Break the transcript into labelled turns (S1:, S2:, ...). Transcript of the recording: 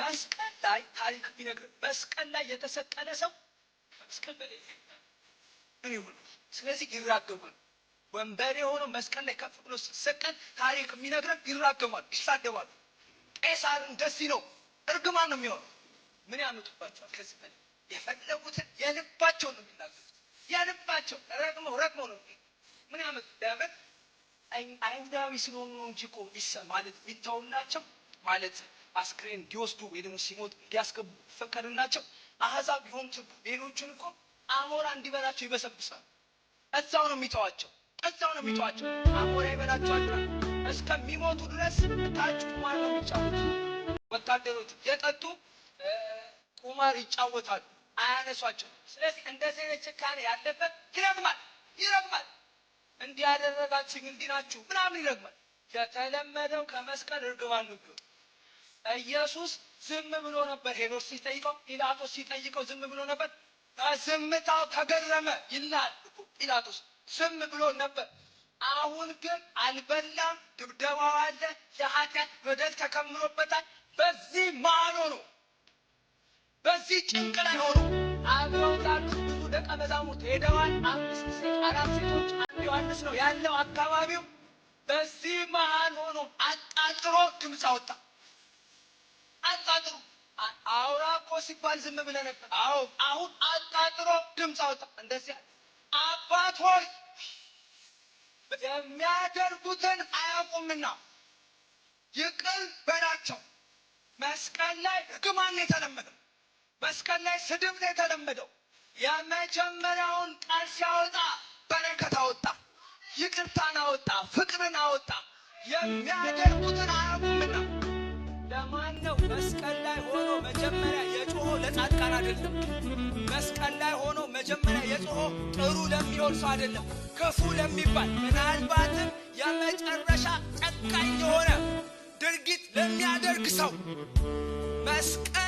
S1: መስቀል ላይ ታሪክ ቢነግር መስቀል ላይ የተሰቀለ ሰው መስቀል በላይ ምን ይሁን? ስለዚህ ይራገማል። ወንበዴ ሆኖ መስቀል ላይ ከፍ ብሎ ሲሰቀል ታሪክ የሚነግረን ይራገማል፣ ይሳደባሉ። ቄሳር እንደዚህ ነው፣ እርግማን ነው የሚሆነው። ምን ያመጡባቸዋል? ከዚህ በላይ የፈለጉትን የልባቸው ነው የሚናገሩት። የልባቸው ረግመው ረግመው ነው። ምን ያመጡ? ለምን አይሁዳዊ ስለሆኑ ነው እንጂ እኮ ማለት ቢተውላቸው ማለት አስክሬን እንዲወስዱ ወይ ደግሞ ሲሞት እንዲያስገቡ ይፈቀድላቸው። አሕዛብ ቢሆኑ ሌሎቹን እኮ አሞራ እንዲበላቸው ይበሰብሳል። እዛው ነው የሚተዋቸው፣ እዛው ነው የሚተዋቸው። አሞራ ይበላቸዋል እስከሚሞቱ ድረስ ታች ቁማር ነው የሚጫወቱ። ወታደሮቹ የጠጡ ቁማር ይጫወታሉ፣ አያነሷቸው። ስለዚህ እንደዚህ አይነት ጭካኔ ያለበት ይረግማል፣ ይረግማል። እንዲህ ያደረጋችሁ እንዲህ ናችሁ ምናምን ይረግማል። የተለመደው ከመስቀል እርግማን ነው። ኢየሱስ ዝም ብሎ ነበር። ሄሮድስ ሲጠይቀው፣ ጲላጦስ ሲጠይቀው ዝም ብሎ ነበር። በዝምታው ተገረመ ይላል ጲላጦስ። ዝም ብሎ ነበር። አሁን ግን አልበላም፣ ድብደባው አለ፣ የኃጢአት በደል ተከምሮበታል። በዚህ መሃል ሆኖ በዚህ ጭንቅ ላይ ሆኖ አብረውት ያሉት ብዙ ደቀ መዛሙርት ሄደዋል። 5 ሴት 4 ሴቶች፣ አንድ ዮሐንስ ነው ያለው አካባቢው። በዚህ መሃል ሆኖ አጣጥሮ ድምፅ አወጣ። አጣጥሮ አውራ እኮ ሲባል ዝም ብለህ ነበር። አዎ አሁን አጣጥሮ ድምፅ አወጣ። እንደዚህ አባት ሆይ የሚያደርጉትን አያውቁምና ይቅር በላቸው። መስቀል ላይ እርግማን ነው የተለመደው። መስቀል ላይ ስድብ ነው የተለመደው። የመጀመሪያውን ቃል ሲያወጣ በረከት አወጣ፣ ይቅርታን አወጣ፣ ፍቅርን አወጣ። የሚያደርጉትን አያውቁምና። ለማን ነው መስቀል ላይ ሆኖ መጀመሪያ የጮኸው? ለጻድቃን አይደለም። መስቀል ላይ ሆኖ መጀመሪያ የጮኸው ጥሩ ለሚሆን ሰው አይደለም፣ ክፉ ለሚባል ምናልባትም የመጨረሻ ጨካኝ የሆነ ድርጊት ለሚያደርግ ሰው መስቀል